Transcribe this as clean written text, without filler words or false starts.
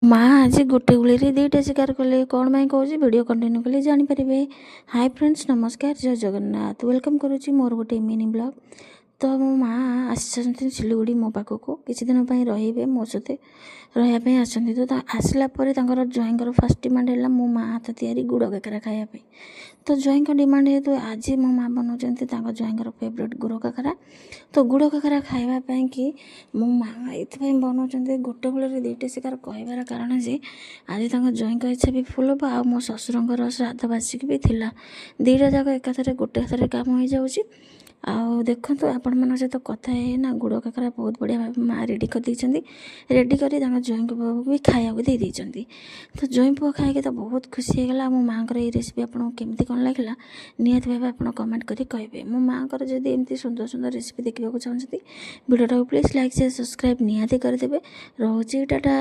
ମା ଆଜି ଗୋଟେ ଗୁଳିରେ 2ଟା ଶିକାର କଲେ। କ'ଣ ପାଇଁ କହୁଛି, ଭିଡ଼ିଓ କଣ୍ଟିନ୍ୟୁ କଲେ ଜାଣିପାରିବେ। ହାଇ ଫ୍ରେଣ୍ଡସ୍, ନମସ୍କାର, ଜୟ ଜଗନ୍ନାଥ। Welcome କରୁଛି ମୋର ଗୋଟେ ମିନି ବ୍ଲଗ୍। ତ ମୋ ମା ଆସିଛନ୍ତି ସିଲିଗୁଡ଼ି ମୋ ପାଖକୁ, କିଛି ଦିନ ପାଇଁ ରହିବେ, ମୋ ସହିତ ରହିବା ପାଇଁ ଆସିଛନ୍ତି। ତ ଆସିଲା ପରେ ତାଙ୍କର ଜ୍ୱାଇଁଙ୍କର ଫାର୍ଷ୍ଟ ଡିମାଣ୍ଡ ହେଲା ମୋ ମା ହାତ ତିଆରି ଗୁଡ଼ କାକରା ଖାଇବା ପାଇଁ। ତ ଜ୍ୱାଇଁଙ୍କ ଡିମାଣ୍ଡ ହେତୁ ଆଜି ମୋ ମା ବନାଉଛନ୍ତି ତାଙ୍କ ଜ୍ୱାଇଁଙ୍କର ଫେଭରେଟ୍ ଗୁଡ଼ କାକରା। ତ ଗୁଡ଼ କାକରା ଖାଇବା ପାଇଁକି ମୋ ମା ଏଥିପାଇଁ ବନାଉଛନ୍ତି। ଗୋଟେ ଗୁଳିରେ 2ଟା ଶିକାର କହିବାର କାରଣ ଯେ ଆଜି ତାଙ୍କ ଜ୍ୱାଇଁଙ୍କ ଇଚ୍ଛା ବି ଫୁଲ୍ ହେବ ଆଉ ମୋ ଶ୍ୱଶୁରଙ୍କର ଶ୍ରାଦ୍ଧ ବାର୍ଷିକୀ ବି ଥିଲା। 2ଟା ଯାକ ଏକାଥରେ ଗୋଟେ ହାତରେ କାମ ହେଇଯାଉଛି। ଆଉ ଦେଖନ୍ତୁ, ଆପଣମାନଙ୍କ ସହିତ କଥା ହେଇ ନା ଗୁଡ଼ କାକରା ବହୁତ ବଢ଼ିଆ ଭାବେ ମା ରେଡ଼ି କରିଦେଇଛନ୍ତି। ରେଡ଼ି କରି ତାଙ୍କ ଜ୍ୱାଇଁଙ୍କ ପୁଅକୁ ବି ଖାଇବାକୁ ଦେଇ ଦେଇଛନ୍ତି। ତ ଜ୍ୱାଇଁ ପୁଅ ଖାଇକି ତ ବହୁତ ଖୁସି ହେଇଗଲା। ଆଉ ମୋ ମାଆଙ୍କର ଏଇ ରେସିପି ଆପଣଙ୍କୁ କେମିତି କ'ଣ ଲାଗିଲା, ନିହାତି ଭାବେ ଆପଣ କମେଣ୍ଟ କରି କହିବେ। ମୋ ମାଆଙ୍କର ଯଦି ଏମିତି ସୁନ୍ଦର ସୁନ୍ଦର ରେସିପି ଦେଖିବାକୁ ଚାହୁଁଛନ୍ତି, ଭିଡ଼ିଓଟାକୁ ପ୍ଲିଜ୍ ଲାଇକ୍, ସେୟାର, ସବସ୍କ୍ରାଇବ୍ ନିହାତି କରିଦେବେ। ରହୁଛି, ଟାଟା।